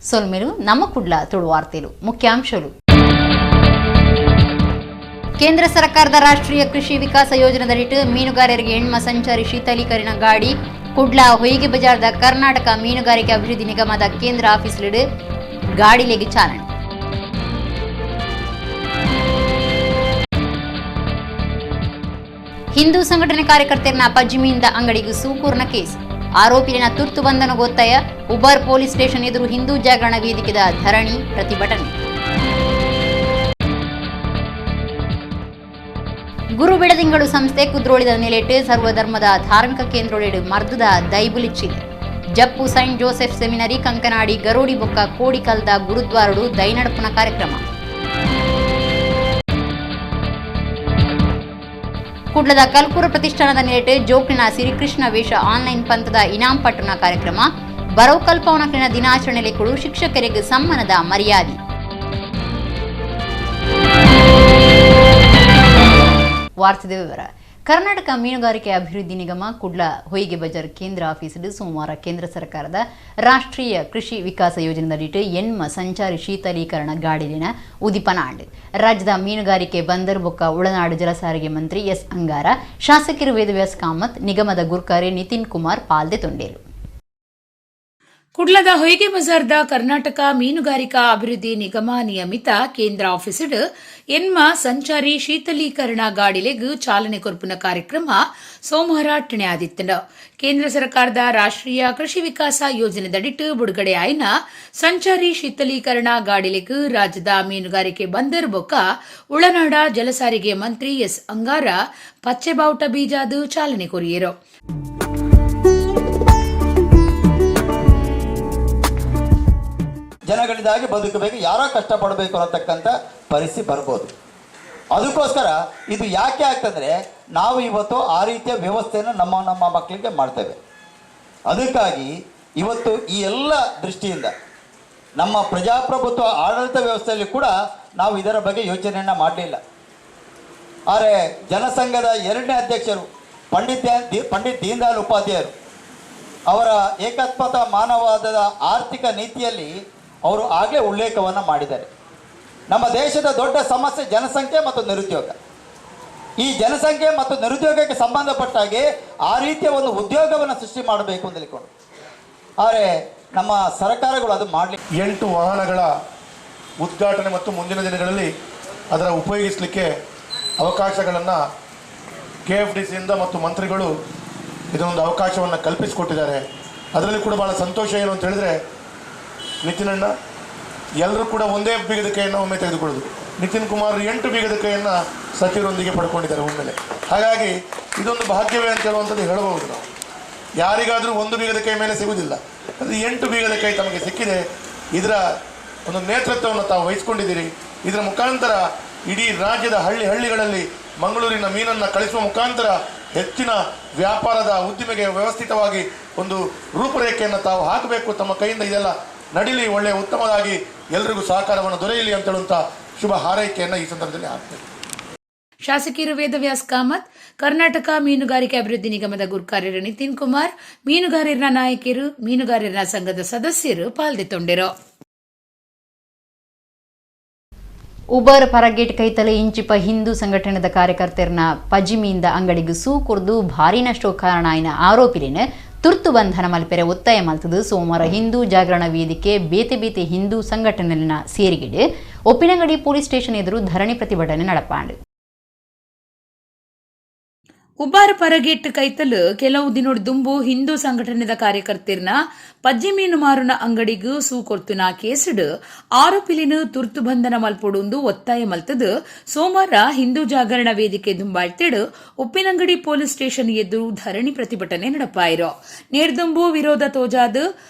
ಸೊಲ್ಮೆಲು ನಮ್ಮ ಕುಡ್ಲ ತುಳುವಾರ್ತೆಲು ಮುಖ್ಯಾಂಶಗಳು. ಕೇಂದ್ರ ಸರ್ಕಾರದ ರಾಷ್ಟ್ರೀಯ ಕೃಷಿ ವಿಕಾಸ ಯೋಜನೆದಡಿಟ್ಟು ಮೀನುಗಾರರಿಗೆ ಎಣ್ಮ ಸಂಚಾರಿ ಶೀತಲೀಕರಣ ಗಾಡಿ ಕುಡ್ಲ ಹೊಯ್ಗೆ ಬಜಾರ್ದ ಕರ್ನಾಟಕ ಮೀನುಗಾರಿಕೆ ಅಭಿವೃದ್ಧಿ ನಿಗಮದ ಕೇಂದ್ರ ಆಫೀಸ್ಲಿಡು ಗಾಡಿಲೆಗೆ ಚಾಲನೆ. ಹಿಂದೂ ಸಂಘಟನೆ ಕಾರ್ಯಕರ್ತರನ್ನ ಪಜ್ಜಿಮಿಯಿಂದ ಅಂಗಡಿಗೆ ಸೂಕೂರ್ನ ಕೇಸ್, ಆರೋಪಿನ ತುರ್ತು ಬಂಧನ ಒತ್ತಾಯ. Ubar police station ಎದುರು ಹಿಂದೂ ಜಾಗರಣ ವೇದಿಕೆದ ಧರಣಿ ಪ್ರತಿಭಟನೆ. ಗುರು ಬೆಳದಿಂಗಳು ಸಂಸ್ಥೆ ಕುದ್ರೋಳಿದ ನೆಲೆಟ್ಟು ಸರ್ವಧರ್ಮದ ಧಾರ್ಮಿಕ ಕೇಂದ್ರೊಳೆಡು ಮರ್ದದ ದೈಬುಲಿಚ್ಚಿದೆ. Jeppu Saint Joseph seminary, Kankanady, Garodi ಬೊಕ್ಕ ಕೋಡಿಕಲ್ದ ಗುರುದ್ವಾರಡು ದೈನಡಪುನ ಕಾರ್ಯಕ್ರಮ. ಕುಡ್ಲದ ಕಲ್ಕೂರ ಪ್ರತಿಷ್ಠಾನದ ನೆಲೆಟ್ ಜೋಕ್ಲಿನ ಸಿರಿಕೃಷ್ಣ ವೇಷ ಆನ್ಲೈನ್ ಪಂಥದ ಇನಾಂ ಪಟ್ಟಣ ಕಾರ್ಯಕ್ರಮ. ಬರೋಕಲ್ಪವನಕ್ಲಿನ ದಿನಾಚರಣೆಯಲ್ಲಿ ಕೊಡು ಶಿಕ್ಷಕರಿಗೆ ಸಮ್ಮಾನದ ಮರ್ಯಾದೆ. ವಾರ್ತೆದ ವಿವರ. ಕರ್ನಾಟಕ ಮೀನುಗಾರಿಕೆ ಅಭಿವೃದ್ಧಿ ನಿಗಮ ಕುಡ್ಲ ಹೊಯ್ಗೆ ಬಜಾರ್ ಕೇಂದ್ರ ಆಫೀಸಿಡು ಸೋಮವಾರ ಕೇಂದ್ರ ಸರ್ಕಾರದ ರಾಷ್ಟ್ರೀಯ ಕೃಷಿ ವಿಕಾಸ ಯೋಜನೆದಡಿಟ್ಟು ಎಣ್ಮ ಸಂಚಾರಿ ಶೀತಲೀಕರಣ ಗಾಡಿಲಿನ ಉದಿಪನ ಆಂಡ್. ರಾಜ್ಯದ ಮೀನುಗಾರಿಕೆ ಬಂದರು ಬೊಕ್ಕ ಉಳನಾಡು ಜಲಸಾರಿಗೆ ಮಂತ್ರಿ ಎಸ್ ಅಂಗಾರ, ಶಾಸಕರು ವೇದವ್ಯಾಸ್ ಕಾಮತ್, ನಿಗಮದ ಗುರ್ಕಾರೆ ನಿತಿನ್ ಕುಮಾರ್ ಪಾಲ್ದೆ ತೊಂಡೇರು. ಕುಡ್ಲದ ಹೊಯ್ಗೆ ಬಜಾರ್ದ ಕರ್ನಾಟಕ ಮೀನುಗಾರಿಕಾ ಅಭಿವೃದ್ಧಿ ನಿಗಮ ನಿಯಮಿತ ಕೇಂದ್ರ ಆಫೀಸಿಡ್ ಎನ್ಮ ಸಂಚಾರಿ ಶೀತಲೀಕರಣ ಗಾಡಿಲೆಗ್ ಚಾಲನೆ ಕೊರ್ಪುನ ಕಾರ್ಯಕ್ರಮ ಸೋಮವಾರ ಆದಿತ್ತಂಡು. ಕೇಂದ್ರ ಸರ್ಕಾರದ ರಾಷ್ಟ್ರೀಯ ಕೃಷಿ ವಿಕಾಸ ಯೋಜನೆದಡಿಟ್ಟು ಬಿಡುಗಡೆ ಆಯ್ನ ಸಂಚಾರಿ ಶೀತಲೀಕರಣ ಗಾಡಿಲೆಗ್ ರಾಜ್ಯದ ಮೀನುಗಾರಿಕೆ ಬಂದರ್ ಬೊಕ್ಕ ಉಳನಾಡ ಜಲಸಾರಿಗೆ ಮಂತ್ರಿ ಎಸ್ ಅಂಗಾರ ಪಚ್ಚೆಬಾವುಟ ಬೀಜಾದು ಚಾಲನೆ ಕೊರಿಯರು. ಜನಗಳಿಗಾಗಿ ಬದುಕಬೇಕು, ಯಾರೋ ಕಷ್ಟಪಡಬೇಕು ಅನ್ನತಕ್ಕಂಥ ಪರಿಸ್ಥಿತಿ ಬರ್ಬೋದು. ಅದಕ್ಕೋಸ್ಕರ ಇದು ಯಾಕೆ ಆಗ್ತಂದರೆ, ನಾವು ಇವತ್ತು ಆ ರೀತಿಯ ವ್ಯವಸ್ಥೆಯನ್ನು ನಮ್ಮ ನಮ್ಮ ಮಕ್ಕಳಿಗೆ ಮಾಡ್ತೇವೆ. ಅದಕ್ಕಾಗಿ ಇವತ್ತು ಈ ಎಲ್ಲ ದೃಷ್ಟಿಯಿಂದ ನಮ್ಮ ಪ್ರಜಾಪ್ರಭುತ್ವ ಆಡಳಿತ ವ್ಯವಸ್ಥೆಯಲ್ಲಿ ಕೂಡ ನಾವು ಇದರ ಬಗ್ಗೆ ಯೋಚನೆಯನ್ನು ಮಾಡಲಿಲ್ಲ. ಆದರೆ ಜನಸಂಘದ ಎರಡನೇ ಅಧ್ಯಕ್ಷರು ಪಂಡಿತ್ ಪಂಡಿತ್ ದೀನದಯಾಳ್ ಉಪಾಧ್ಯಾಯರು ಅವರ ಏಕಾತ್ಮತ ಮಾನವಾದದ ಆರ್ಥಿಕ ನೀತಿಯಲ್ಲಿ ಅವರು ಆಗಲೇ ಉಲ್ಲೇಖವನ್ನು ಮಾಡಿದ್ದಾರೆ. ನಮ್ಮ ದೇಶದ ದೊಡ್ಡ ಸಮಸ್ಯೆ ಜನಸಂಖ್ಯೆ ಮತ್ತು ನಿರುದ್ಯೋಗ. ಈ ಜನಸಂಖ್ಯೆ ಮತ್ತು ನಿರುದ್ಯೋಗಕ್ಕೆ ಸಂಬಂಧಪಟ್ಟಾಗೆ ಆ ರೀತಿಯ ಒಂದು ಉದ್ಯೋಗವನ್ನು ಸೃಷ್ಟಿ ಮಾಡಬೇಕು ಅಂತ ಹೇಳಿಕೊಂಡು, ಆದರೆ ನಮ್ಮ ಸರ್ಕಾರಗಳು ಅದು ಮಾಡಲಿ. 8 ವಾಹನಗಳ ಉದ್ಘಾಟನೆ ಮತ್ತು ಮುಂದಿನ ದಿನಗಳಲ್ಲಿ ಅದರ ಉಪಯೋಗಿಸಲಿಕ್ಕೆ ಅವಕಾಶಗಳನ್ನು ಕೆಎಫ್ಡಿಸಿಯಿಂದ ಮತ್ತು ಮಂತ್ರಿಗಳು ಇದೊಂದು ಅವಕಾಶವನ್ನು ಕಲ್ಪಿಸಿಕೊಟ್ಟಿದ್ದಾರೆ. ಅದರಲ್ಲಿ ಕೂಡ ಭಾಳ ಸಂತೋಷ ಏನು ಅಂತ ಹೇಳಿದ್ರೆ, ನಿತಿನಣ್ಣ ಎಲ್ಲರೂ ಕೂಡ ಒಂದೇ ಬೀಗದ ಕೈಯನ್ನು ಒಮ್ಮೆ ತೆಗೆದುಕೊಳ್ಳೋದು, ನಿತಿನ್ ಕುಮಾರ್ 8 ಬೀಗದ ಕೈಯನ್ನು ಸಚಿವರೊಂದಿಗೆ ಪಡ್ಕೊಂಡಿದ್ದಾರೆ ಒಮ್ಮೆಲೆ. ಹಾಗಾಗಿ ಇದೊಂದು ಭಾಗ್ಯವೇ ಅಂತ ಹೇಳುವಂಥದ್ದು ಹೇಳಬಹುದು ನಾವು. ಯಾರಿಗಾದರೂ ಒಂದು ಬೀಗದ ಕೈ ಮೇಲೆ ಸಿಗುವುದಿಲ್ಲ, ಅದು 8 ಬೀಗದ ಕೈ ತಮಗೆ ಸಿಕ್ಕಿದೆ. ಇದರ ಒಂದು ನೇತೃತ್ವವನ್ನು ತಾವು ವಹಿಸ್ಕೊಂಡಿದ್ದೀರಿ. ಇದರ ಮುಖಾಂತರ ಇಡೀ ರಾಜ್ಯದ ಹಳ್ಳಿ ಹಳ್ಳಿಗಳಲ್ಲಿ ಮಂಗಳೂರಿನ ಮೀನನ್ನು ಕಳಿಸುವ ಮುಖಾಂತರ ಹೆಚ್ಚಿನ ವ್ಯಾಪಾರದ ಉದ್ದಿಮೆಗೆ ವ್ಯವಸ್ಥಿತವಾಗಿ ಒಂದು ರೂಪುರೇಖೆಯನ್ನು ತಾವು ಹಾಕಬೇಕು. ತಮ್ಮ ಕೈಯಿಂದ ಇದೆಲ್ಲ ನಡೀಲಿ, ಒಳ್ಳೆಯ ಉತ್ತಮವಾಗಿ ಎಲ್ರಿಗೂ ಸಹಕಾರವನ್ನು ದೊರೆಯಲಿ ಅಂತ ಹೇಳುವಂಥ ಶುಭ ಹಾರೈಕೆಯನ್ನು ಈ ಸಂದರ್ಭದಲ್ಲಿ ಹಾಕ್ತೇವೆ. ಶಾಸಕಿರು ವೇದವ್ಯಾಸ್ ಕಾಮತ್, ಕರ್ನಾಟಕ ಮೀನುಗಾರಿಕೆ ಅಭಿವೃದ್ಧಿ ನಿಗಮದ ಗುರ್ಕಾರ್ಯರು ನಿತಿನ್ ಕುಮಾರ್, ಮೀನುಗಾರರ ನಾಯಕರು, ಮೀನುಗಾರರ ಸಂಘದ ಸದಸ್ಯರು ಪಾಲ್ದೆತೊಂಡಿರು. ಉಬರ್ ಪರಗೇಟ್ ಕೈತಲೆ ಇಂಚಿಪ ಹಿಂದೂ ಸಂಘಟನೆದ ಕಾರ್ಯಕರ್ತರನ್ನ ಪಜಿಮಿಯಿಂದ ಅಂಗಡಿಗೆ ಸೂ ಕುರ್ದು ಭಾರಿ ನಷ್ಟ ಕಾರಣ ಆಯ್ನ ಆರೋಪಿಲಿನ ತುರ್ತು ಬಂಧನ ಮಲ್ಪೆರೆ ಒತ್ತಾಯ ಮಲ್ತದು ಸೋಮವಾರ ಹಿಂದೂ ಜಾಗರಣ ವೇದಿಕೆ ಬೇತೆ ಬೇತೆ ಹಿಂದೂ ಸಂಘಟನೆನ ಸೇರಿಗಿಡು ಒಪ್ಪಿನಂಗಡಿ ಪೊಲೀಸ್ ಸ್ಟೇಷನ್ ಎದುರು ಧರಣಿ ಪ್ರತಿಭಟನೆ ನಡಪಾಂಡು. ಉಬಾರ್ ಪರಗೇಟ್ ಕೈತಲು ಕೆಲವು ದಿನೋಡ್ ದುಂಬು ಹಿಂದೂ ಸಂಘಟನೆದ ಕಾರ್ಯಕರ್ತಿರ್ನ ಪಜ್ಜಿ ಮೀನು ಮಾರುನ ಅಂಗಡಿಗೂ ಸೂ ಕೊರ್ತುನ ಕೇಸುಡು ಆರೋಪಿಲಿನ ತುರ್ತು ಬಂಧನ ಮಲ್ಪೊಡುಂದು ಒತ್ತಾಯ ಮಲ್ತದು ಸೋಮವಾರ ಹಿಂದೂ ಜಾಗರಣ ವೇದಿಕೆ ದುಂಬಾಳ್ತಿಡು ಉಪ್ಪಿನಂಗಡಿ ಪೊಲೀಸ್ ಸ್ಟೇಷನ್ ಎದುರು ಧರಣಿ ಪ್ರತಿಭಟನೆ ನಡಪಾಯಿರೋ. ನೇರ್ದುಂಬು ವಿರೋಧ ತೋಜಾದ್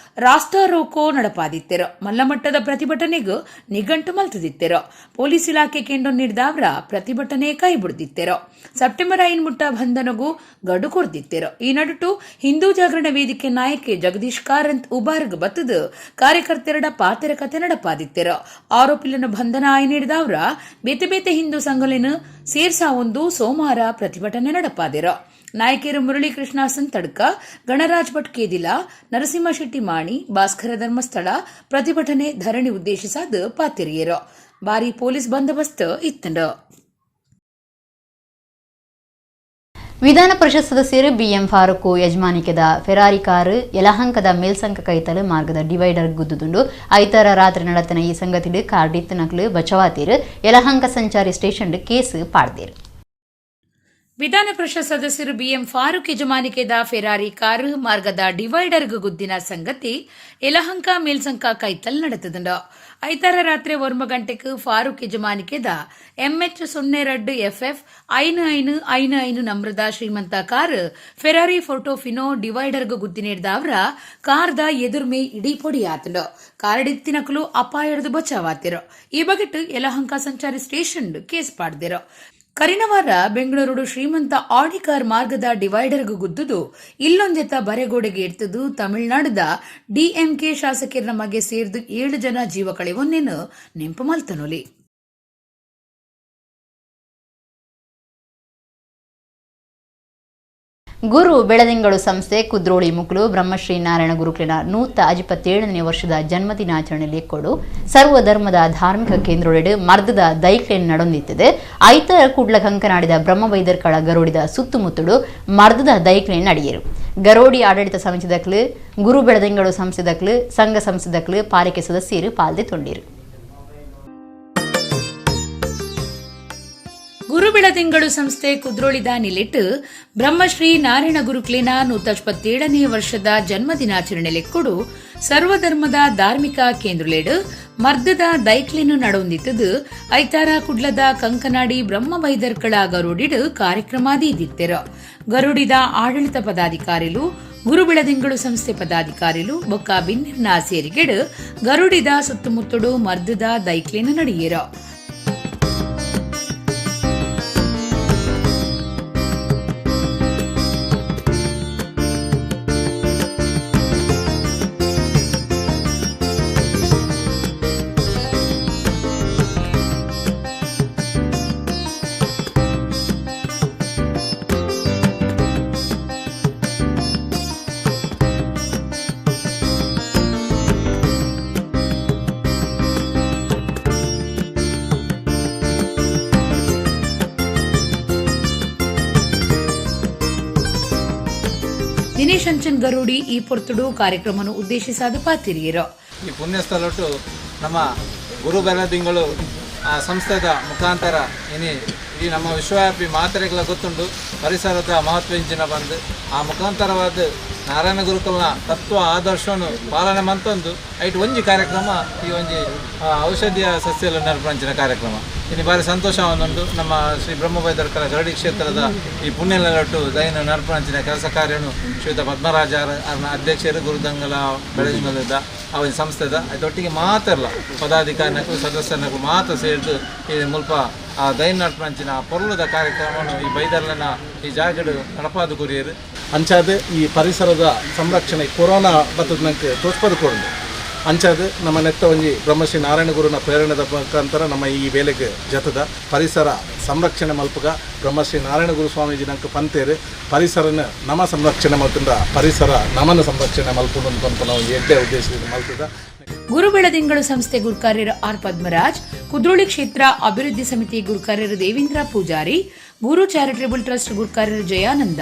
ರಾಸ್ತಾ ರೋಕೋ ನಡಪಾದಿತ್ತಿರು. ಮಲ್ಲಮಟ್ಟದ ಪ್ರತಿಭಟನೆಗೂ ನಿಘಂಟು ಮಲ್ತದಿತ್ತಿರೋ. ಪೊಲೀಸ್ ಇಲಾಖೆ ಕೆಂಡು ನೀಡಿದವರ ಪ್ರತಿಭಟನೆ ಕೈಬಿಡ್ದಿತ್ತಿರೋ. ಸೆಪ್ಟೆಂಬರ್ 5 ಮುಟ್ಟ ಬಂಧನಗೂ ಗಡು ಕೊರ್ದಿತ್ತಿರೋ. ಈ ನಡುಟು ಹಿಂದೂ ಜಾಗರಣ ವೇದಿಕೆ ನಾಯಕಿ ಜಗದೀಶ್ ಕಾರಂತ್ ಉಬಾರ್ಗ್ ಬತ್ತದು ಕಾರ್ಯಕರ್ತೆರಡ ಪಾತೆರ ಕತೆ ನಡಪಾದಿತ್ತಿರೋ. ಆರೋಪಿಲನ್ನು ಬಂಧನ ಆಯ್ ನೀಡಿದವರ ಬೇತೆ ಬೇತೆ ಹಿಂದೂ ಸಂಘಲಿನ ಸೇರ್ಸಾವೊಂದು ಸೋಮವಾರ ಪ್ರತಿಭಟನೆ ನಡಪಾದಿರೋ. ನಾಯಕಿಯರು ಮುರಳೀಕೃಷ್ಣ ಸಂತಡ್ಕ, ಗಣರಾಜ್ ಭಟ್ ಕೇದಿಲ, ನರಸಿಂಹ ಶೆಟ್ಟಿ ಮಾಣಿ, ಭಾಸ್ಕರ ಧರ್ಮಸ್ಥಳ ಪ್ರತಿಭಟನೆ ಧರಣಿ ಉದ್ದೇಶಿಸಾದ ಪಾತಿರಿಯರು. ಭಾರಿ ಪೊಲೀಸ್ ಬಂದೋಬಸ್ತ್ ಇತ್ತಂಡು. ವಿಧಾನ ಪರಿಷತ್ ಸದಸ್ಯರು ಬಿಎಂ ಫಾರೂಕ್ ಯಜಮಾನಿಕೆದ ಫೆರಾರಿ ಕಾರು ಯಲಹಂಕದ ಮೇಲ್ಸಂಕ ಕೈತಲು ಮಾರ್ಗದ ಡಿವೈಡರ್ ಗುದ್ದುದುಂಡು. ಐತಾರ ರಾತ್ರಿ ನಡತನ ಈ ಸಂಗತಿಡು ಕಾರ್ ನಕಲು ಬಚವಾತೀರು ಯಲಹಂಕ ಸಂಚಾರಿ ಸ್ಟೇಷನ್ ಕೇಸ್ ಪಾಡ್ದೇರು. ವಿಧಾನ ಪರಿಷತ್ ಸದಸ್ಯರು ಬಿಎಂ ಫಾರೂಕ್ ಯಜಮಾನಿಕೆದ ಫೆರಾರಿ ಕಾರು ಮಾರ್ಗದ ಡಿವೈಡರ್ಗ್ ಗುದ್ದಿನ ಸಂಗತಿ ಯಲಹಂಕ ಮೇಲ್ಸಂಕ ಕೈತಲ್ ನಡೆತದುಂಡು. ಐತಾರ ರಾತ್ರಿ 1 ಗಂಟೆಗೆ ಫಾರೂಕ್ ಯಜಮಾನಿಕೆದ ಎಂಎಚ್ 02 ಎಫ್ಎಫ್ 5555 ನಂಬ್ರದ ಶ್ರೀಮಂತ ಕಾರ್ ಫೆರಾರಿ ಫೋರ್ಟೋಫಿನೋ ಡಿವೈಡರ್ಗ್ ಗುದ್ದಿನೇಡ್ದ ಅವರ ಕಾರ್ದ ಎದುರ್ಮೆ ಇಡೀ ಪೊಡಿಯಾತಂಡು. ಕಾರಡಿತ್ತಿನಕಲು ಅಪಾಯದ ಬಚಾವಾತಿರು. ಈ ಬಗೆಟ್ ಯಲಹಂಕ ಸಂಚಾರಿ ಸ್ಟೇಷನ್ ಕೇಸ್ ಪಾಡ್ದಿರು. ಕರಿನವಾರ ಬೆಂಗಳೂರು ಶ್ರೀಮಂತ ಆಡಿ ಕಾರ್ ಮಾರ್ಗದ ಡಿವೈಡರ್ಗ್ ಗುದ್ದುದು ಇಲ್ಲೊಂದೆತ ಬರೆಗೋಡೆಗೆ ಎಡ್ತದು ತಮಿಳುನಾಡದ ಡಿಎಂಕೆ ಶಾಸಕರ ಮಗೆ ಸೇರ್ದು 7 ಜನ ಜೀವ ಕಳೆವೊನ್ನೇನು ನೆಂಪು ಮಲ್ತನೊಲಿ. ಗುರು ಬೆಳದಿಂಗಳು ಸಂಸ್ಥೆ ಕುದ್ರೋಳಿ ಮುಕ್ಲು ಬ್ರಹ್ಮಶ್ರೀ ನಾರಾಯಣ ಗುರುಕುಲಿನ 157ನೇ ವರ್ಷದ ಜನ್ಮದಿನಾಚರಣೆ ಕೊಡು ಸರ್ವ ಧರ್ಮದ ಧಾರ್ಮಿಕ ಕೇಂದ್ರೊಡೆಡು ಮರ್ದದ ದೈಕ್ಲೆನ್ ನಡೊಂದಿತ್ತದೆ. ಐತರ ಕುಡ್ಲ ಕಂಕನಾಡಿದ ಬ್ರಹ್ಮವೈದರ್ಕಳ ಗರೋಡಿದ ಸುತ್ತಮುತ್ತಡು ಮರ್ದದ ದೈಕ್ಲೆನ್ ನಡಿಯರು. ಗರೋಡಿ ಆಡಳಿತ ಸಮಿತಿದಕ್ಲು, ಗುರು ಬೆಳದಿಂಗಳು ಸಂಸ್ಥೆದಕ್ಲು, ಸಂಘ ಸಂಸ್ಥೆದಕ್ಲು, ಪಾಲಿಕೆ ಸದಸ್ಯರು ಪಾಲ್ದೆ ತೊಂಡಿರು. ಗುರುಬೆಳದಿಂಗಳು ಸಂಸ್ಥೆ ಕುದ್ರೋಳಿದ ನಿಲೆಟ್ ಬ್ರಹ್ಮಶ್ರೀ ನಾರಾಯಣ ಗುರುಕ್ಲೇನ 157ನೇ ವರ್ಷದ ಜನ್ಮದಿನಾಚರಣೆ ಲೆಕ್ಕುಡು ಸರ್ವಧರ್ಮದ ಧಾರ್ಮಿಕ ಕೇಂದ್ರಲೇಡು ಮರ್ದದ ದೈಕ್ಲಿನು ನಡೊಂದಿತ್ತದು. ಐತಾರ ಕುಡ್ಲದ ಕಂಕನಾಡಿ ಬ್ರಹ್ಮವೈದರ್ಕಳ ಗರುಡಿಡು ಕಾರ್ಯಕ್ರಮ ದೀದಿತ್ತೆರು. ಗರುಡಿದ ಆಡಳಿತ ಪದಾಧಿಕಾರಿಲು, ಗುರುಬೆಳದಿಂಗಳು ಸಂಸ್ಥೆ ಪದಾಧಿಕಾರಿಲು ಬೊಕ್ಕ ಬಿನ್ನಿರ್ನ ಸೇರಿಗೆಡು ಗರುಡಿದ ಸುತ್ತಮುತ್ತಡು ಮರ್ದದ ದೈಕ್ಲಿನ ನಡೆಯರು. ದಿನೇಶ್ ಅಂಚನ್ ಗರುಡಿ ಈ ಪೊರ್ತುಡು ಕಾರ್ಯಕ್ರಮವನ್ನು ಉದ್ದೇಶಿಸಾದ ಪಾತಿರಿಯರು. ಈ ಪುಣ್ಯಸ್ಥಳಟ್ಟು ನಮ್ಮ ಗುರು ಬೆಳದಿಂಗಳು ಆ ಸಂಸ್ಥೆದ ಮುಖಾಂತರ ಇನಿ ಈ ನಮ್ಮ ವಿಶ್ವವ್ಯಾಪಿ ಮಾತ್ರೆಗಳ ಗೊತ್ತುಂಡು ಪರಿಸರದ ಮಹತ್ವ ಇಂಚಿನ ಬಂದು ಆ ಮುಖಾಂತರವಾದ ನಾರಾಯಣ ಗುರುಕುಲ್ನ ತತ್ವ ಆದರ್ಶನು ಪಾಲನೆ ಮಂತೊಂದು ಐಟ್ ಒಂಜಿ ಕಾರ್ಯಕ್ರಮ ಈ ಒಂಜಿ ಔಷಧೀಯ ಸಸ್ಯಲ ನೆನಪಂಚಿನ ಕಾರ್ಯಕ್ರಮ ಇನ್ನು ಭಾರಿ ಸಂತೋಷವನ್ನುಂಟು. ನಮ್ಮ ಶ್ರೀ ಬ್ರಹ್ಮವೈದರ್ಕರ ಗರಡಿ ಕ್ಷೇತ್ರದ ಈ ಪುಣ್ಯನೆಲಟ್ಟು ದೈನ ನರ್ಪಣಂಚಿನ ಕೆಲಸ ಕಾರ್ಯನು ಶ್ರೀಯುತ ಪದ್ಮರಾಜ ಅವರ ಅಧ್ಯಕ್ಷರು ಗುರುದಂಗಲ ಬೆಳದಿಂಗಲದ ಆ ಒಂದು ಸಂಸ್ಥೆದ ಅದೊಟ್ಟಿಗೆ ಮಾತ್ರ ಪದಾಧಿಕಾರಿನಕ್ಕೂ ಸದಸ್ಯನಕ್ಕೂ ಮಾತ್ರ ಸೇರಿದು ಈ ಮುಲ್ಪ ಆ ದೈನ ನಡ್ಪಂಚಿನ ಪೊರ್ಲುದ ಕಾರ್ಯಕ್ರಮವನ್ನು ಈ ಬೈದರ್ಲನ ಈ ಜಾಗಡು ನಡಪಾದು ಕುರಿಯರು. ಅಂಚಾದ ಈ ಪರಿಸರದ ಸಂರಕ್ಷಣೆ ಕೊರೋನಾ ಬತ್ತದ ನಂಗೆ ತೋಚ್ಪದು ಕೊಡುಂಡು. ಅಂಚಾದ ನಮ್ಮ ನೆತ್ತ ಒಂಜಿ ಬ್ರಹ್ಮಶ್ರೀ ನಾರಾಯಣ ಗುರುನ ಪ್ರೇರಣೆದ ಮುಖಾಂತರ ನಮ್ಮ ಈ ವೇಲೆಗೆ ಜತದ ಪರಿಸರ ಸಂರಕ್ಷಣೆ ಮಲ್ಪುಗ. ಬ್ರಹ್ಮಶ್ರೀ ನಾರಾಯಣ ಗುರು ಸ್ವಾಮೀಜಿ ನಂಗೆ ಪಂತೇರು, ಪರಿಸರನ ನಮ ಸಂರಕ್ಷಣೆ ಮಲ್ತುಂಡ ಪರಿಸರ ನಮನ ಸಂರಕ್ಷಣೆ ಮಲ್ಪುಂಡು ಪನ್ಪುನ ಒಂಜಿ ಎಡ್ಡೆ ಉದ್ದೇಶದಿಂದ ಮಲ್ತದ. ಗುರುಬೆಳದಿಂಗಳು ಸಂಸ್ಥೆ ಗುರುಕಾರ್ಯರು ಆರ್ ಪದ್ಮರಾಜ್, ಕುದ್ರೋಳಿ ಕ್ಷೇತ್ರ ಅಭಿವೃದ್ಧಿ ಸಮಿತಿ ಗುರುಕಾರ್ಯರು ದೇವೇಂದ್ರ ಪೂಜಾರಿ, ಗುರು ಚಾರಿಟೇಬಲ್ ಟ್ರಸ್ಟ್ ಗುರುಕಾರ್ಯರು ಜಯಾನಂದ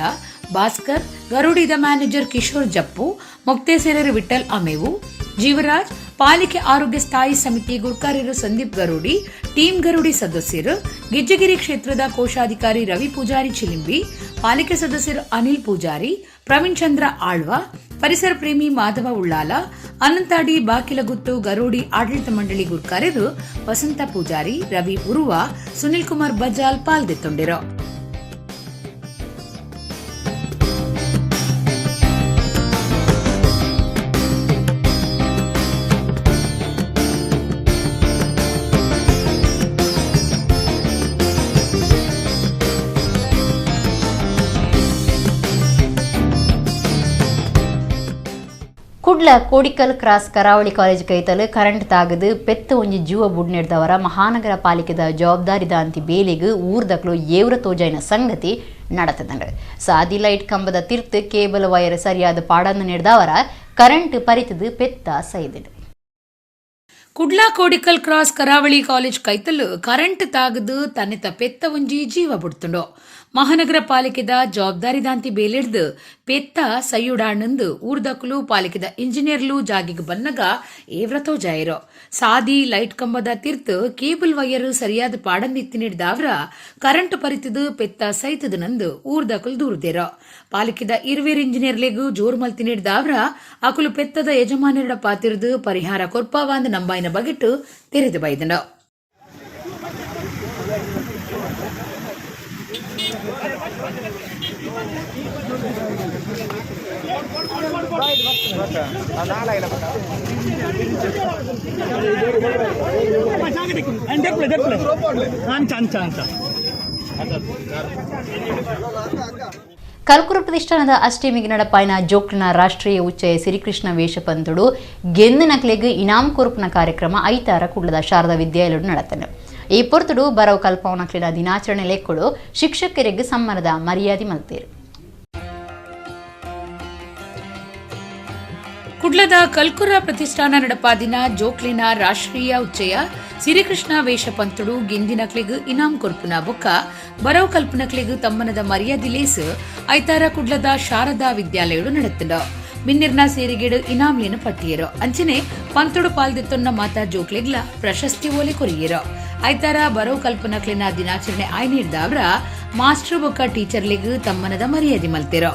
ಭಾಸ್ಕರ್, ಗರುಡಿದ ಮ್ಯಾನೇಜರ್ ಕಿಶೋರ್ ಜಪ್ಪು, ಮೊಕ್ತೇಸೆರರು ವಿಠಲ್ ಅಮೇವು, ಜೀವರಾಜ್, ಪಾಲಿಕೆ ಆರೋಗ್ಯ ಸ್ಥಾಯಿ ಸಮಿತಿ ಗುರುಕಾರ್ಯರು ಸಂದೀಪ್ ಗರುಡಿ, ಟೀಂ ಗರುಡಿ ಸದಸ್ಯರು, ಗೆಜ್ಜೆಗಿರಿ ಕ್ಷೇತ್ರದ ಕೋಶಾಧಿಕಾರಿ ರವಿ ಪೂಜಾರಿ ಚಿಲಿಂಬಿ, ಪಾಲಿಕೆ ಸದಸ್ಯರು ಅನಿಲ್ ಪೂಜಾರಿ, ಪ್ರವೀಣ್ ಚಂದ್ರ ಆಳ್ವ, ಪರಿಸರ ಪ್ರೇಮಿ ಮಾಧವ ಉಳ್ಳಾಲ, ಅನಂತಾಡಿ ಬಾಕಿಲಗುತ್ತು ಗರೋಡಿ ಆಡಳಿತ ಮಂಡಳಿ ಗುರ್ಕಾರ್ಯರು ವಸಂತ ಪೂಜಾರಿ, ರವಿ ಉರುವ, ಸುನಿಲ್ ಕುಮಾರ್ ಬಜಾಲ್ ಪಾಲ್ದೆತ್ತೊಂಡಿರು. Kudla Kodikal cross Karavali college ಕೈತಲ್ ಕರೆಂಟ್ ತಾಗದು ಪೆತ್ತ ಒಂಜಿ ಜೀವ ಬುಡ್ನೆಡ್ದವರ ಮಹಾನಗರ ಪಾಲಿಕೆದ ಜವಾಬ್ದಾರಿದಾಂತಿ ಬೇಲೆಗ್ ಊರ್ದಕ್ಲು ಏವ್ರ ತೋಜಾಯಿನ ಸಂಗತಿ ನಡತದಂಡ. ಸಾದಿ ಲೈಟ್ ಕಂಬದ ತಿರ್ತು ಕೇಬಲ್ ವೈರ್ ಸರಿಯಾದ ಪಾಡನ್ನು ನೆಡ್ದವರ ಕರೆಂಟ್ ಪರಿತದು ಪೆತ್ತ ಸೈದಿಡು. ಕುಡ್ಲ ಕೋಡಿಕಲ್ ಕ್ರಾಸ್ ಕರಾವಳಿ ಕಾಲೇಜ್ ಕೈತಲ್ ಕರೆಂಟ್ ತಾಗದು ತನ್ನೆತ ಪೆತ್ತ ಒಂಜಿ ಜೀವ ಬುಡ್ತುಂಡು. ಮಹಾನಗರ ಪಾಲಿಕೆದ ಜವಾಬ್ದಾರಿದಾಂತಿ ಬೇಲಿಡ್ದು ಪೆತ್ತ ಸೈಯುಡಾಣಂದು ಊರ್ದಕ್ಲು ಪಾಲಿಕೆದ ಇಂಜಿನಿಯರ್ಲು ಜಾಗಿಗ್ ಬನ್ನಗ ಏವ್ರತೋ ಜಾಯಿರೋ. ಸಾದಿ ಲೈಟ್ ಕಂಬದ ತಿರ್ತು ಕೇಬಲ್ ವೈರ್ ಸರಿಯಾದ ಪಾಡಂದಿತ್ತಿನಿಡ್ದಾವ್ರ ಕರೆಂಟ್ ಪರಿತದು ಪೆತ್ತ ಸೈತದ ನಂದು ಊರ್ದಕ್ಲು ದೂರುದೇರೋ. ಪಾಲಿಕೆದ ಇರ್ವೇರ್ ಇಂಜಿನಿಯರ್ಲೆಗು ಜೋರು ಮಲ್ತಿನಿಡ್ದಾವ್ರ ಅಕುಲು ಪೆತ್ತದ ಯಜಮಾನರ ಪಾತಿರ್ದು ಪರಿಹಾರ ಕೊರ್ಪಾವಾಂದ್ ನಂಬಾಯಿನ ಬಗೆಟ್ಟು ತೆರೆದು ಬೈದನು. ಕಲ್ಕುರು ಪ್ರತಿಷ್ಠಾನದ ಅಷ್ಟಮಿಗೆ ನಡಪಾಯಿನ ಜೋಕ್ಲಿನ ರಾಷ್ಟ್ರೀಯ ಉಚ್ಚಯ ಸಿರಿಕೃಷ್ಣ ವೇಷಪಂತುಡು ಗೆಂದಿನಕ್ಲೆಗ್ ಇನಾಮ್ ಕೊರ್ಪುನ ಕಾರ್ಯಕ್ರಮ ಐತಾರ ಕುಡ್ಲದ ಶಾರದಾ ವಿದ್ಯಾಲಯಡು ನಡತನು. ಈ ಪೊರ್ತುಡು ಬರವು ಕಲ್ಪವನಕ್ಲಿನ ದಿನಾಚರಣೆ ಲೆಕ್ಕಡು ಶಿಕ್ಷಕರಿಗೆ ಸಮ್ಮಾನದ ಮರ್ಯಾದೆ ಮಲ್ತೇರು. ಕುಡ್ಲದ ಕಲ್ಕುರ ಪ್ರತಿಷ್ಠಾನ ನಡಪಾದಿನ ಜೋಕ್ಲಿನ ರಾಷ್ಟ್ರೀಯ ಉಚ್ಚಯ ಸಿರಿಕೃಷ್ಣ ವೇಷಪಂತುಡು ಗೆಂದಿನಕ್ಲೆಗ್ ಇನಾಮ್ ಕೊರ್ಪುನ ಬೊಕ್ಕ ಬರವು ಕಲ್ಪನಕ್ಲೆಗ್ ತಮ್ಮನದ ಮರ್ಯಾದೆ ಲೇಸ್ ಐತಾರ ಕುಡ್ಲದ ಶಾರದಾ ವಿದ್ಯಾಲಯಡು ನಡತುಂಡು. ಮಿನ್ನಿರ್ನ ಸೇರಿಗೇಡು ಇನಾಮ್ಲೇನು ಪಟ್ಟಿಯರು. ಅಂಚನೆ ಪಂತುಡು ಪಾಲ್ದೆತ್ತೊನ್ನ ಮಾತಾ ಜೋಕ್ಲೆಗ್ಲ ಪ್ರಶಸ್ತಿ ಓಲೆ ಕೊರಿಯರು. ಐತಾರ ಬರವು ಕಲ್ಪನಕ್ಲೆನ ದಿನಾಚರಣೆ ಆಯ್ನಿಡ್ದವರ ಮಾಸ್ಟರ್ ಬೊಕ್ಕ ಟೀಚರ್ಲೆಗ್ ತಮ್ಮನದ ಮರ್ಯಾದೆ ಮಲ್ತೆರು.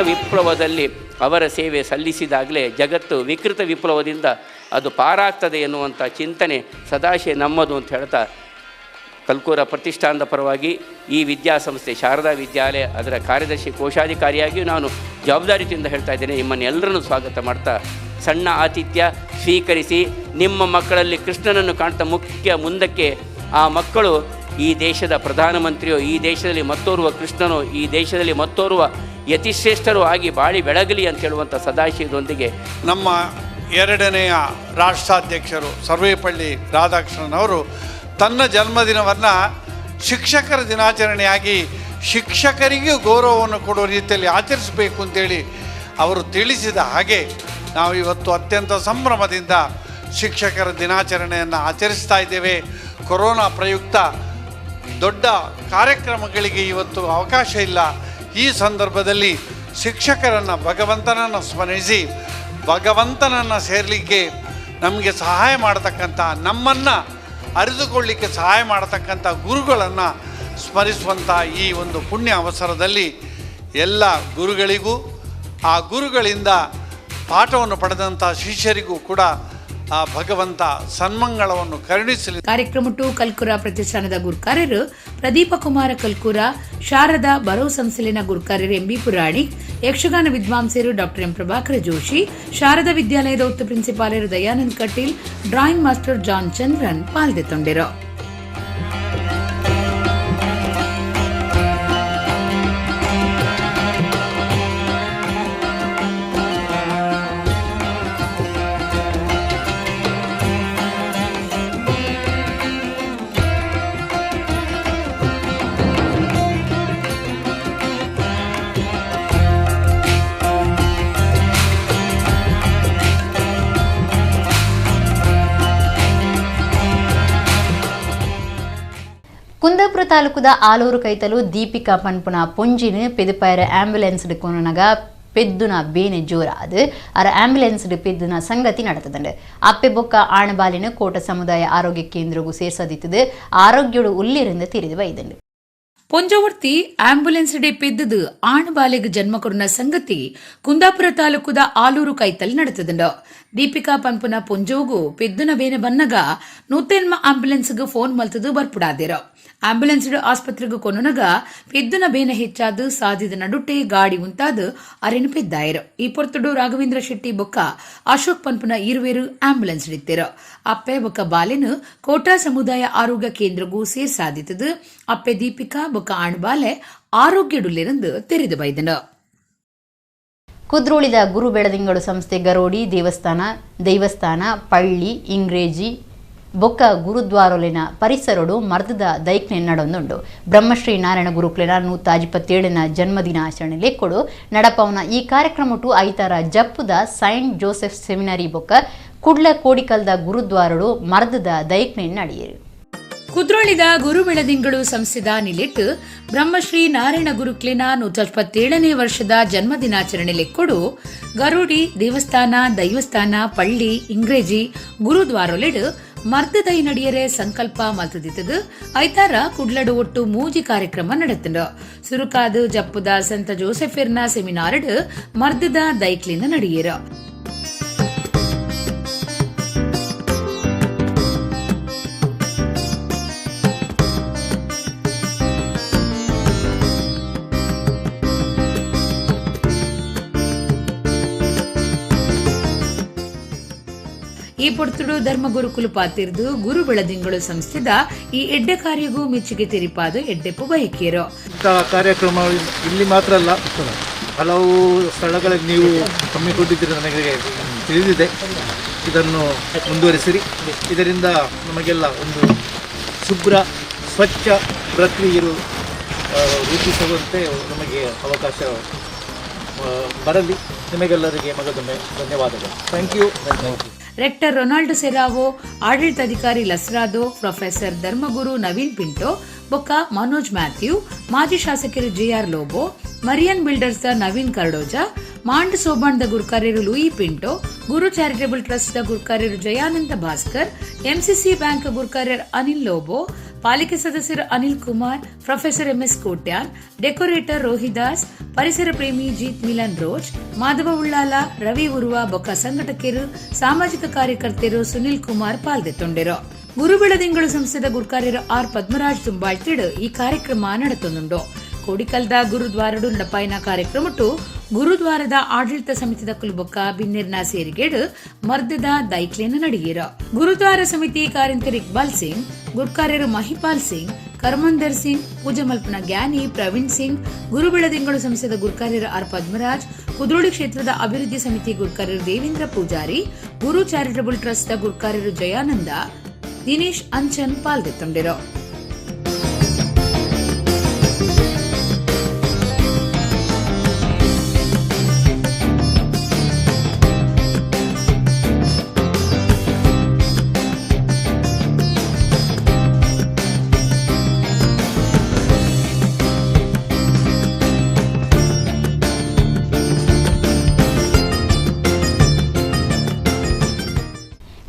ವಿಪ್ಲವದಲ್ಲಿ ಅವರ ಸೇವೆ ಸಲ್ಲಿಸಿದಾಗಲೇ ಜಗತ್ತು ವಿಕೃತ ವಿಪ್ಲವದಿಂದ ಅದು ಪಾರಾಗ್ತದೆ ಎನ್ನುವಂಥ ಚಿಂತನೆ ಸದಾಶಯ ನಮ್ಮದು ಅಂತ ಹೇಳ್ತಾ ಕಲ್ಕೂರ ಪ್ರತಿಷ್ಠಾನದ ಪರವಾಗಿ ಈ ವಿದ್ಯಾಸಂಸ್ಥೆ ಶಾರದಾ ವಿದ್ಯಾಲಯ ಅದರ ಕಾರ್ಯದರ್ಶಿ ಕೋಶಾಧಿಕಾರಿಯಾಗಿಯೂ ನಾನು ಜವಾಬ್ದಾರಿಯಿಂದ ಹೇಳ್ತಾ ಇದ್ದೇನೆ. ನಿಮ್ಮನ್ನೆಲ್ಲರನ್ನೂ ಸ್ವಾಗತ ಮಾಡ್ತಾ ಸಣ್ಣ ಆತಿಥ್ಯ ಸ್ವೀಕರಿಸಿ ನಿಮ್ಮ ಮಕ್ಕಳಲ್ಲಿ ಕೃಷ್ಣನನ್ನು ಕಾಣ್ತಾ ಮುಖ್ಯ ಮುಂದಕ್ಕೆ ಆ ಮಕ್ಕಳು ಈ ದೇಶದ ಪ್ರಧಾನಮಂತ್ರಿಯೋ, ಈ ದೇಶದಲ್ಲಿ ಮತ್ತೋರ್ವ ಕೃಷ್ಣನೋ, ಈ ದೇಶದಲ್ಲಿ ಮತ್ತೋರ್ವ ಯತಿಶ್ರೇಷ್ಠರು ಆಗಿ ಬಾಳಿ ಬೆಳಗಲಿ ಅಂತ ಹೇಳುವಂಥ ಸದಾಶಯದೊಂದಿಗೆ ನಮ್ಮ ಎರಡನೆಯ ರಾಷ್ಟ್ರಾಧ್ಯಕ್ಷರು ಸರ್ವೇಪಳ್ಳಿ ರಾಧಾಕೃಷ್ಣನ್ ಅವರು ತನ್ನ ಜನ್ಮದಿನವನ್ನು ಶಿಕ್ಷಕರ ದಿನಾಚರಣೆಯಾಗಿ ಶಿಕ್ಷಕರಿಗೂ ಗೌರವವನ್ನು ಕೊಡುವ ರೀತಿಯಲ್ಲಿ ಆಚರಿಸಬೇಕು ಅಂತೇಳಿ ಅವರು ತಿಳಿಸಿದ ಹಾಗೆ ನಾವು ಇವತ್ತು ಅತ್ಯಂತ ಸಂಭ್ರಮದಿಂದ ಶಿಕ್ಷಕರ ದಿನಾಚರಣೆಯನ್ನು ಆಚರಿಸ್ತಾ ಇದ್ದೇವೆ. ಕೊರೋನಾ ಪ್ರಯುಕ್ತ ದೊಡ್ಡ ಕಾರ್ಯಕ್ರಮಗಳಿಗೆ ಇವತ್ತು ಅವಕಾಶ ಇಲ್ಲ. ಈ ಸಂದರ್ಭದಲ್ಲಿ ಶಿಕ್ಷಕರನ್ನು ಭಗವಂತನನ್ನು ಸ್ಮರಿಸಿ ಭಗವಂತನನ್ನು ಸೇರಲಿಕ್ಕೆ ನಮಗೆ ಸಹಾಯ ಮಾಡತಕ್ಕಂಥ, ನಮ್ಮನ್ನು ಅರಿತುಕೊಳ್ಳಿಕ್ಕೆ ಸಹಾಯ ಮಾಡತಕ್ಕಂಥ ಗುರುಗಳನ್ನು ಸ್ಮರಿಸುವಂಥ ಈ ಒಂದು ಪುಣ್ಯ ಅವಸರದಲ್ಲಿ ಎಲ್ಲ ಗುರುಗಳಿಗೂ, ಆ ಗುರುಗಳಿಂದ ಪಾಠವನ್ನು ಪಡೆದಂಥ ಶಿಷ್ಯರಿಗೂ ಕೂಡ ಆ ಭಗವಂತ ಸನ್ಮಂಗಳವನ್ನು ಕರುಣಿಸಲಿ. ಕಾರ್ಯಕ್ರಮಟ್ಟು ಕಲ್ಕುರ ಪ್ರತಿಷ್ಠಾನದ ಗುರುಕಾರ್ಯರು ಪ್ರದೀಪ ಕುಮಾರ ಕಲ್ಕುರ, ಶಾರದಾ ಬರೋ ಸಂಸ್ಥೆಲಿನ ಗುರುಕಾರ್ಯರು ಎಂಬಿ ಪುರಾಣಿಕ್, ಯಕ್ಷಗಾನ ವಿದ್ವಾಂಸರು ಡಾಕ್ಟರ್ ಎಂ ಪ್ರಭಾಕರ ಜೋಶಿ, ಶಾರದಾ ವಿದ್ಯಾಲಯದ ಉತ್ತ ಪ್ರಿನ್ಸಿಪಾಲರು Dayanand Kateel, drawing master John Chandran ಪಾಲ್ದೆತ್ತೊಂಡಿರು. Kundapura ತಾಲೂಕುದ ಆಲೂರು ಕೈತಲು ದೀಪಿಕಾ ಪನ್ಪುನ ಪೊಂಜಿನ ಪೆದುಪಾಯರ ಆಂಬ್ಯುಲೆನ್ಸ್ ಕೊನಗ ಪೆದ್ದುನ ಬೇನೆ ಜೋರಾದ್ ಅರ ಆಂಬ್ಯುಲೆನ್ಸ್ ಪೆದ್ದುನ ಸಂಗತಿ ನಡೆತದಂಡು. ಅಪ್ಪೆ ಬೊಕ್ಕ ಆಣಬಾಲಿನ ಕೋಟ ಸಮುದಾಯ ಆರೋಗ್ಯ ಕೇಂದ್ರಗೂ ಸೇರ್ಸದಿತ್ತದು ಆರೋಗ್ಯಡು ಉಲ್ಲಿರಿಂದ ತಿರಿದು ಬೈದಂಡು. ಪೊಂಜವರ್ತಿ ಆಂಬ್ಯುಲೆನ್ಸ್ ಡೆ ಪೆದ್ದದು ಆಣ್ ಬಾಲೆಗ್ ಜನ್ಮ ಕೊರ್ನ ಸಂಗತಿ ಕುಂದಾಪುರ ತಾಲೂಕುದ ಆಲೂರು ಕೈತಲ್ ನಡೆತದಂಡು. ದೀಪಿಕಾ ಪನ್ಪುನ ಪೊಂಜೋಗು ಪೆದ್ದುನ ಬೇನೆ ಬನ್ನಗ 108 ಆಂಬ್ಯುಲೆನ್ಸ್ಗ್ ಫೋನ್ ಮಲ್ತದು ಬರ್ಪುಡಾದಿರು. ಆಂಬ್ಯುಲೆನ್ಸ್ ಆಸ್ಪತ್ರೆಗ್ ಕೊನೊನಗ ಪೆದ್ದುನ ಬೇನೆ ಹೆಚ್ಚಾದ್ ಸಾದಿದ ನಡುಟೆ ಗಾಡಿ ಉಂತಾದ್ ಅರೆನ್ ಪೆದ್ದಾಯರು. ಈ ಪೊರ್ತುಡು ರಾಘವೇಂದ್ರ ಶೆಟ್ಟಿ ಬೊಕ್ಕ ಅಶೋಕ್ ಪನ್ಪುನ ಇರುವೆರು ಆಂಬ್ಯುಲೆನ್ಸ್ ಇತ್ತೆರು. ಅಪ್ಪೆ ಬೊಕ್ಕ ಬಾಲೆನ್ ಕೋಟಾ ಸಮುದಾಯ ಆರೋಗ್ಯ ಕೇಂದ್ರಗೂ ಸೇರ್ಸಾದಿತ್ತದು. ಅಪ್ಪೆ ದೀಪಿಕಾ ಬೊಕ್ಕ ಆಣ್ಬಾಲೆ ಆರೋಗ್ಯಡುಲ್ಲೆರಂದು ತೆರೆದು ಬೈದನು. ಕುದ್ರೋಳಿದ ಗುರು ಬೆಳದಿಂಗಳು ಸಂಸ್ಥೆ ಗರೋಡಿ ದೇವಸ್ಥಾನ ದೈವಸ್ಥಾನ ಪಳ್ಳಿ ಇಂಗ್ರೇಜಿ ಬೊಕ್ಕ ಗುರುದ್ವಾರೊಲಿನ ಪರಿಸರಡು ಮರ್ದದ ದೈಕ್ನೆ ನಡೊಂದುಂಡು. ಬ್ರಹ್ಮಶ್ರೀ ನಾರಾಯಣ ಗುರುಕ್ಲೆನ 127ನ ಜನ್ಮದಿನ ಆಚರಣೆ ಲೆಕ್ಕೊಡು ನಡಪವನ ಈ ಕಾರ್ಯಕ್ರಮಟು ಐತಾರ ಜಪ್ಪುದ ಸೈಂಟ್ ಜೋಸೆಫ್ ಸೆಮಿನರಿ ಬೊಕ್ಕ ಕುಡ್ಲ ಕೋಡಿಕಲ್ದ ಗುರುದ್ವಾರಡು ಮರ್ದದ ದೈಕ್ನೆ ನಡೆಯರು. ಕುದ್ರೋಳಿದ ಗುರು ಬೆಳದಿಂಗಳು ಸಂಸ್ಥೆದ ನಿಲೆಟ್ ಬ್ರಹ್ಮಶ್ರೀ ನಾರಾಯಣ ಗುರುಕ್ಲೆನ 127ನೇ ವರ್ಷದ ಜನ್ಮದಿನಾಚರಣೆ ಲೆಕ್ಕೊಡು ಗರುಡಿ ದೇವಸ್ಥಾನ ದೈವಸ್ಥಾನ ಪಳ್ಳಿ ಇಂಗ್ರೇಜಿ ಗುರುದ್ವಾರೊಲೆಡ್ ಮರ್ದದೈ ನಡಿಯರೆ ಸಂಕಲ್ಪ ಮಲ್ತದಿತ್ತದು. ಐತಾರ ಕುಡ್ಲಡು ಒಟ್ಟು ಮೂಜಿ ಕಾರ್ಯಕ್ರಮ ನಡೆತಂಡು. ಸುರುಕಾದು ಜಪ್ಪುದ ಸಂತ ಜೋಸೆಫೆರ್ನ ಸೆಮಿನಾರ್ಡ್ ಮರ್ದದ ದೈಕ್ಲಿನ ನಡಿಯರು. ಈ ಪೊರ್ತುಡು ಧರ್ಮಗುರುಕುಲು ಪಾತಿರ್ದು ಗುರು ಬೆಳದಿಂಗಳು ಸಂಸ್ಥೆದ ಈ ಎಡ್ಡೆ ಕಾರ್ಯಗೂ ಮೆಚ್ಚುಗೆ ತೆರಿಪಾದ ಎಡ್ಡೆಪ್ಪು ಬಯಕಿಯರು. ಇಂತಹ ಕಾರ್ಯಕ್ರಮ ಇಲ್ಲಿ ಮಾತ್ರ ಅಲ್ಲ, ಹಲವು ಸ್ಥಳಗಳಲ್ಲಿ ನೀವು ಹಮ್ಮಿಕೊಂಡಿದ್ದೀರಿ ನನಗೆ ತಿಳಿದಿದೆ. ಇದನ್ನು ಮುಂದುವರಿಸಿರಿ. ಇದರಿಂದ ನಮಗೆಲ್ಲ ಒಂದು ಶುಭ್ರ ಸ್ವಚ್ಛ ಪ್ರಕ್ರಿಯೆಯು ರೂಪಿಸುವಂತೆ ನಮಗೆ ಅವಕಾಶ ಬರಲಿ. ನಿಮಗೆಲ್ಲರಿಗೆ ಮಗದೊಮ್ಮೆ ಧನ್ಯವಾದಗಳು. Thank you. Thank you. Rector Ronald Serrao, ಆಡಳಿತಾಧಿಕಾರಿ ಲಸ್ರಾದೋ, ಪ್ರೊಫೆಸರ್ ಧರ್ಮಗುರು ನವೀನ್ ಪಿಂಟೋ ಬೊಕ್ಕ ಮನೋಜ್ ಮ್ಯಾಥ್ಯೂ, ಮಾಜಿ ಶಾಸಕರು JR Lobo, Marian builders the Naveen Cardoza, ಮಾಂಡ್ ಸೋಬಾಂಡ್ the ಗುರ್ಕಾರ್ಯರು Louis Pinto, Guru charitable trust the ಗುರ್ಕಾರ್ಯರು ಜಯಾನಂದ ಭಾಸ್ಕರ್, MCC bank ಗುರ್ಕಾರ್ಯರು ಅನಿಲ್ ಲೋಬೋ, ಪಾಲಿಕೆ ಸದಸ್ಯರು Anil Kumar, professor MS Kotian, decorator Rohidas, ಪರಿಸರ ಪ್ರೇಮಿ ಜೀತ್ ಮಿಲನ್ ರೋಜ್, ಮಾಧವ ಉಳ್ಳಾಲ, ರವಿ ಉರುವ ಬೊಕ್ಕ ಸಂಘಟಕರು ಸಾಮಾಜಿಕ ಕಾರ್ಯಕರ್ತರು ಸುನಿಲ್ ಕುಮಾರ್ ಪಾಲ್ದೆತ್ತೊಂಡೆರು. ಗುರುಬೆಳದಿಂಗಳು ಸಂಸ್ಥೆದ ಗುರ್ಕಾರ್ಯರು ಆರ್ ಪದ್ಮರಾಜ್ ದುಂಬಾಳ್ತಿಡ್ ಈ ಕಾರ್ಯಕ್ರಮ ನಡೆತೊಂದುಂಡು. ಕೋಡಿಕಲ್ದ ಗುರುದ್ವಾರಡು ನಡಪಾಯಿನ ಕಾರ್ಯಕ್ರಮಟು ಗುರುದ್ವಾರದ ಆಡಳಿತ ಸಮಿತಿದ ಕುಲ್ಬೊಕ್ಕ ಬಿನ್ನಿರ್ನ ಸೇರಿಗೇಡು ಮರ್ದದ ದೈಕ್ಲೇನ ನಡಿಯೇರ. ಗುರುದ್ವಾರ ಸಮಿತಿ ಕಾರಿಂತರ್ ಇಕ್ಬಾಲ್ ಸಿಂಗ್, ಗುರ್ಕಾರ್ಯರು ಮಹಿಪಾಲ್ ಸಿಂಗ್, ಕರ್ಮಂದರ್ ಸಿಂಗ್, ಪೂಜೆ ಮಲ್ಪನ ಜ್ಞಾನಿ ಪ್ರವೀಣ್ ಸಿಂಗ್, ಗುರುಬೆಳದಿಂಗಳು ಸಂಸ್ಥೆದ ಗುರ್ಕಾರ್ಯರು ಆರ್ ಪದ್ಮರಾಜ್, ಕುದ್ರೋಳಿ ಕ್ಷೇತ್ರದ ಅಭಿವೃದ್ಧಿ ಸಮಿತಿ ಗುರ್ಕಾರ್ಯರು Devendra Poojary, Guru charitable trust the ಗುರ್ಕಾರ್ಯರು ಜಯಾನಂದ, ದಿನೇಶ್ ಅಂಚನ್ ಪಾಲ್ದೆತ್ತೊಂಡೆರು.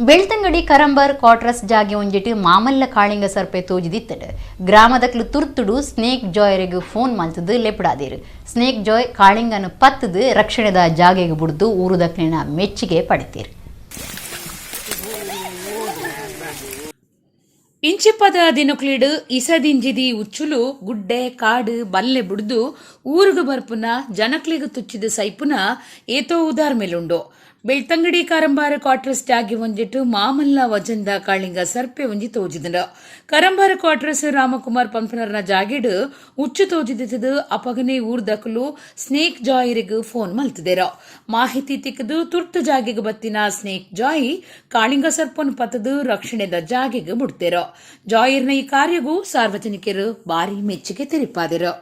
ಬೆಳ್ತಂಗಡಿ ಕರಂಬರ್ ಕ್ವಾರ್ಟರ್ಸ್ ಜಾಗೆ ಒಂಜಿಟ್ಟು ಮಾಮಲ್ಲ ಕಾಳಿಂಗ ಸರ್ಪೆ ತೋಜಿದಿತ್ತಡು. ಗ್ರಾಮದಕ್ಲು ತುರ್ತುಡು ಸ್ನೇಕ್ ಜಾಯರಿಗೆ ಫೋನ್ ಮಲ್ತದು ಲೆಪಡಾದಿರು. ಸ್ನೇಕ್ ಜಾಯ್ ಕಾಳಿಂಗನ ಪತ್ತದು ರಕ್ಷಣೆದ ಜಾಗೆಗೆ ಬುಡ್ದು ಊರುದಕ್ಲಿನ ಮೆಚ್ಚುಗೆ ಪಡಿತೀರು. ಇಂಚಿಪ್ಪದ ದಿನಕ್ಲಿಡು ಇಸದಿಂಜಿದಿ ಉಚ್ಚುಲು ಗುಡ್ಡೆ ಕಾಡು ಬಲ್ಲೆ ಬುಡ್ದು ಊರುಗು ಬರ್ಪುನ ಜನಕ್ಲಿಗು ತುಚ್ಚಿದ ಸೈಪುನ ಏತೋ ಉದಾರ್ ಮೇಲುಂಡು. ಬೆಳ್ತಂಗಡಿ ಕಾರಂಬಾರ ಕ್ವಾರ್ಟರ್ಸ್ ಜಾಗೆ ಒಂಜಿಟ್ಟು ಮಾಮಲ್ಲ ವಜಂದ ಕಾಳಿಂಗ ಸರ್ಪೆ ಒಂಜಿ ತೋಜಿದಂಡು. ಕರಂಬಾರ ಕ್ವಾರ್ಟರ್ಸ್ ರಾಮಕುಮಾರ್ ಪಂಪನರ್ನ ಜಾಗೆಡು ಉಚ್ಚು ತೋಜಿದಿತ್ತದು. ಅಪಗನೆ ಊರ್ದಕಲು ಸ್ನೇಕ್ ಜಾಯರಿಗ್ ಫೋನ್ ಮಲ್ತದೇರ. ಮಾಹಿತಿ ತಿಕ್ಕದು ತುರ್ತು ಜಾಗೆಗೆ ಬತ್ತಿನ ಸ್ನೇಕ್ ಜಾಯಿ ಕಾಳಿಂಗ ಸರ್ಪನ್ ಪತ್ತದು ರಕ್ಷಣೆದ ಜಾಗೆಗೆ ಬಿಡ್ತೇರ. ಜಾಯಿರ್ನ ಈ ಕಾರ್ಯಗೂ ಸಾರ್ವಜನಿಕರು ಭಾರಿ ಮೆಚ್ಚುಗೆ ತೆರಿಪಾದಿರು.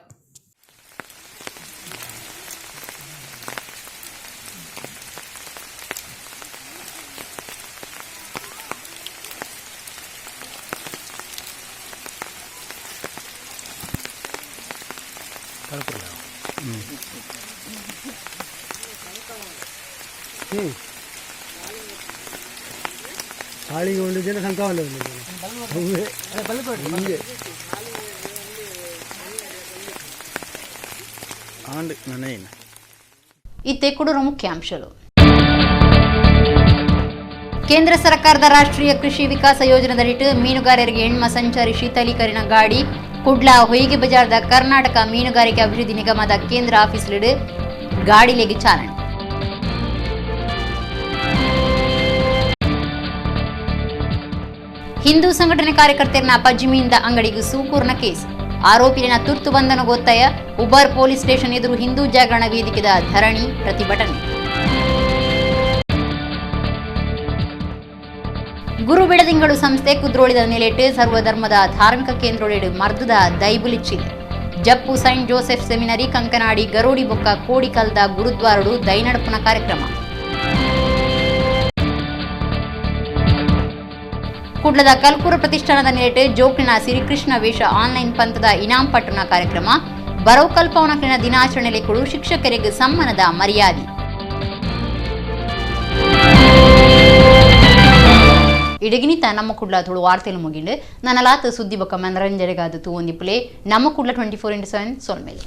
ಕಾಳಿಗೆ ಒಂದು ಜನ ಸಂಕವಲ್ಲ ಒಂದು ಜನ ಹಿಂಗೆ ಆಂಡ್ ನನೇನ. ಇತ್ತೆ ಕುಡೂರು ಮುಖ್ಯಾಂಶಗಳು. ಕೇಂದ್ರ ಸರ್ಕಾರದ ರಾಷ್ಟ್ರೀಯ ಕೃಷಿ ವಿಕಾಸ ಯೋಜನೆದಡಿಟ್ಟು ಮೀನುಗಾರರಿಗೆ ಎಣ್ಮ ಸಂಚಾರಿ ಶೀತಲೀಕರಣ ಗಾಡಿ ಕುಡ್ಲ ಹೊಯ್ಗೆ ಬಜಾರ್ದ ಕರ್ನಾಟಕ ಮೀನುಗಾರಿಕೆ ಅಭಿವೃದ್ಧಿ ನಿಗಮದ ಕೇಂದ್ರ ಆಫೀಸ್ಲಿಡು ಗಾಡಿಲೆಗೆ ಚಾಲನೆ. ಹಿಂದೂ ಸಂಘಟನೆ ಕಾರ್ಯಕರ್ತರನ್ನ ಪಜ್ಜಿಮಿಯಿಂದ ಅಂಗಡಿಗೆ ಸೂಕೂರ್ನ ಕೇಸ್, ಆರೋಪಿನ ತುರ್ತು ಬಂಧನ ಗೊತ್ತಾಯ. ಉಬರ್ ಪೊಲೀಸ್ ಸ್ಟೇಷನ್ ಎದುರು ಹಿಂದೂ ಜಾಗರಣ ವೇದಿಕೆದ ಧರಣಿ ಪ್ರತಿಭಟನೆ. ಗುರು ಬಿಡದಿಂಗಳು ಸಂಸ್ಥೆ ಕುದ್ರೋಳಿದ ನೆಲೆಟ್ಟು ಸರ್ವಧರ್ಮದ ಧಾರ್ಮಿಕ ಕೇಂದ್ರೊಳೆಡು ಮರ್ದದ ದೈಬುಲಿಚ್ಚಿದೆ. Jeppu saint Joseph seminary Kankanady Garodi ಬೊಕ್ಕ ಕೋಡಿಕಲ್ದ ಗುರುದ್ವಾರಡು ದೈನಡಪುನ ಕಾರ್ಯಕ್ರಮ. ಕುಡ್ಲದ ಕಲ್ಕೂರ ಪ್ರತಿಷ್ಠಾನದ ನೆಲೆಟ್ ಜೋಕ್ಲಿನ ಸಿರಿಕೃಷ್ಣ ವೇಷ ಆನ್ಲೈನ್ ಪಂಥದ ಇನಾಂ ಪಟ್ಟಣ ಕಾರ್ಯಕ್ರಮ. ಬರೋ ಕಲ್ಪವನಕ್ಲಿನ ದಿನಾಚರಣೆಯಲ್ಲಿ ಕೂಡ ಶಿಕ್ಷಕರಿಗೆ ಸಮ್ಮಾನದ ಮರ್ಯಾದೆ. ಇಡಗಿನಿತ ನಮ್ಮ ಕುಡ್ಲ ತುಳು ವಾರ್ತೆಲು ಮುಗಿಂಡು ನನ್ನಲಾತ ಸುದ್ದಿ ಬೊಕ್ಕ ಮನರಂಜನೆಗಾದ ತೂ ಒಂದಿಪ್ಪುಲೆ ನಮ್ಮ ಕುಡ್ಲ 24x7 ಸೊಲ್ಮೇಲೆ.